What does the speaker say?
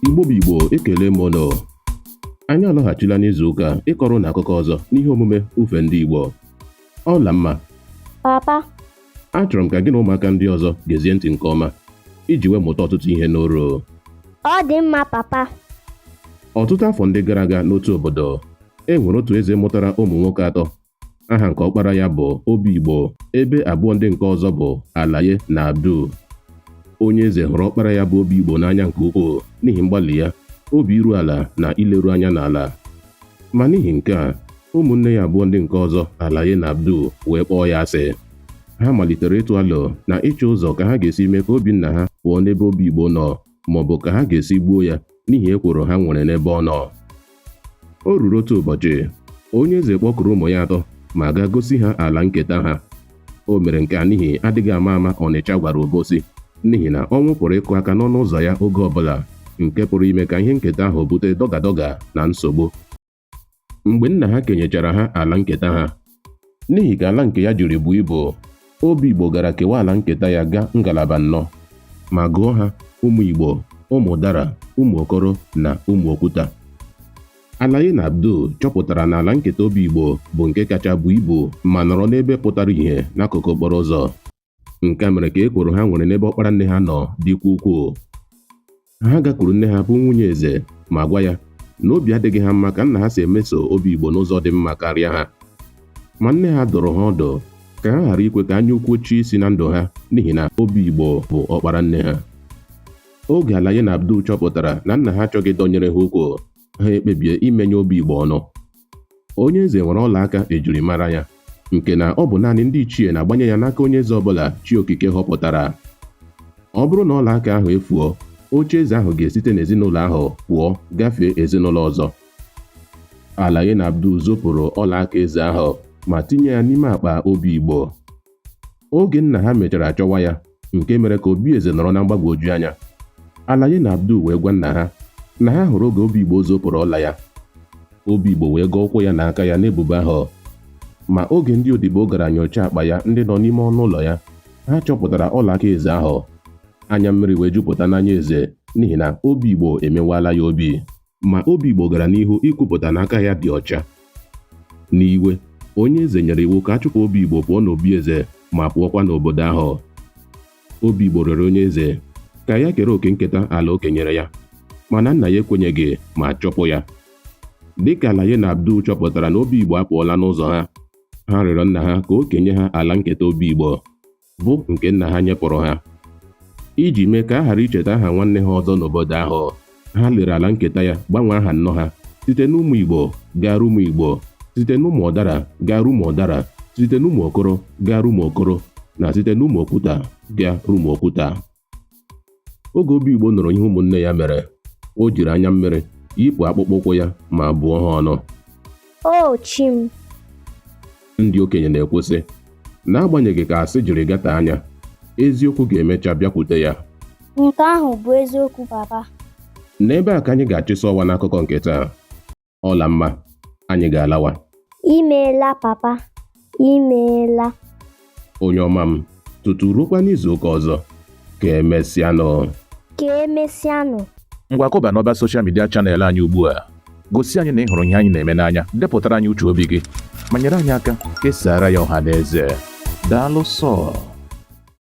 Igbo bụ Igbo, ekele m ụnụ. Anyị alọghachila n'izu ụka ịkọrọ ụnụ akụkọ ọzọ n'ihe omume Ufe Ndị Igbo. Ọlamma. Papa. Achọrọ m ka gị na ụmụaka ndị ọzọ gezie ntị nke ọma iji wee mụta ọtụtụ ihe n'oru. Ọ dị mma, papa. Ọtụtụ afọ ndị gara aga n'otu obodo, e nwere otu eze mụtara ụmụ nwoke atọ. Aha nke ọkpara ya bụ Obigbo, ebe abụọ ndị nke ọzọ bụ Alaye na Abdul. Onye eze hụrụ ọkpara ya bụ Obigbo n'anya nke ukwuu n'ihi mgbalị ya, obi iru ala na ileru anya n'ala. Ma n'ihi nke a, ụmụnne ya abụọ ndị nke ọzọ, Alaye na Abdul, wee kpọọ ya asị. Ha malitere ịtụ alo na ịchọ ụzọ ka ha ga-esi mee ka obi nna ha pụọ n'ebe Obigbo nọ maọbụ ka ha ga-esi gbuo ya n'ihi ekworo ha nwere n'ebe ọ nọ. O ruru otu ụbọchị, onye eze kpọkuru ụmụ ya atọ ma gaa gosi ha ala nketa ha. O mere nke a n'ihi adịghị ama ama Ọnịcha gwara Obosi n'ihi na ọnwụ pụrụ ịkụ aka n'ọnụ ụzọ ya oge ọbụla nke pụrụ ime ka ihe nketa ahụ bute dọga dọga na nsogbu. Mgbe nna ha kenyechara ha ala nketa ha, n'ihi ka ala nke ya jiri buo ibu, Obigbo gara kewaa ala nketa ya gaa ngalaba anọ ma gụọ ha Ụmụ Igbo, Ụmụ Dara, Ụmụ Okoro na Ụmụ Okwuta. Alaye na Abdul chọpụtara na ala nketa Obigbo bụ nke kacha buo ibu ma nọrọ n'ebe pụtara ìhè n'akụkụ okporo ụzọ. Nke a mere ka ekworo ha nwere n'ebe ọkpara nne ha nọ dịkwa ukwuu. Ha gakwuru nne ha bụ nwunye eze ma gwa ya na obi adịghị ha mma ka nna ha si emeso Obigbo n'ụzọ dị mma karịa ha. Ma nne ha dụrụ ha ọdụ ka ha ghara ikwe ka anya ukwu chie isi na ndụ ha n'ihi na Obigbo bụ ọkpara nne ha. Oge Alaye na Abdul chọpụtara na nna ha achọghị ịdọnyere ha ukwu, ha ekpebie imenye Obigbo ọnụ. Onye eze nwere ọla aka ejiri mara ya nke na ọ bụ naanị ndị ichie na-agbanye ya n'aka onye eze ọbụla chi okike họpụtara. Ọ bụrụ na ọla aka ahụ efuo, oche eze ahụ ga-esite n'ezinụlọ ahụ pụọ gafee ezinụlọ ọzọ. Alaye na Abdul zopụrụ ọla aka eze ahụ ma tinye ya n'ime akpa Obigbo. Oge nna ha mechara chọwa ya nke mere ka obi eze nọrọ na mgbagwoju anya. Alaye na Abdul wee gwa nna ha na ha hụrụ oge Obigbo zopụrụ ọla ya. Obigbo wee gọọ ụkwụ ya na aka ya n'ebubo ahụ. Ma oge ndị odibo gara nyochaa akpa ya ndị nọ n'ime ọnụ ụlọ ya, ha chọpụtara ọla aka eze ahụ. Anya mmiri wee jupụta n'anya eze n'ihi na Obigbo emewala ya obi. Ma Obigbo gara n'ihu ikwupụta na aka ya dị ọcha. N'iwe, onye eze nyere iwu ka a chụpụ Obigbo pụọ n'obi eze ma pụọkwa n'obodo ahụ. Obigbo rịọrọ onye eze ka ya kere oke nketa ala o kenyere ya, mana nna ya ekwenyeghị ma chụpụ ya. Dịka Alaye na Abdul chọpụtara na Obigbo apụọla n'ụzọ ha, ha rịọrọ nna ha ka o kenye ha ala nketa Obigbo, bụ nke nna ha nyepụrụ ha. Iji mee ka a ghara icheta aha nwanne ha ọzọ n'obodo ahụ, ha lere ala nketa ya gbanwee aha nnọ ha site n'Ụmụ Igbo gaa Ụmụ Igbo, site n'Ụmụ Ọdara gaa Ụmụ Ọdara, site n'Ụmụ Okoro gaa Ụmụ Okoro, na site n'Ụmụ Okwuta gaa Ụmụ Okwuta. Oge Obigbo nụrụ ihe ụmụnne ya mere, o jiri anya mmiri yipụ akpụkpọ ụkwụ ya ma bụọ ha ọnụ. O chi m! Ndị okenye na-ekwu sị, n'agbanyeghị ka asị jiri gata anya, eziokwu ga-emecha bịakwute ya. Nke ahụ bụ eziokwu, papa. N'ebe a ka anyị ga-achịsa ọwa n'akụkọ nke taa. Ọlamma, anyị ga-alawa. Imeela, papa. Imeela. Onye ọma m, tutu ruokwa n'izu ụka ọzọ. Ka emesịanụ. Ka emesịanụ. Ngwa kụba n'ọba social media channel anyị ugbu a. Gosi anyị na ị hụrụ ihe anyị na-eme n'anya, depụtara anyị uche obi gị, ma nyere anyị aka kesaara ya ọha na eze. Daalụ sọ.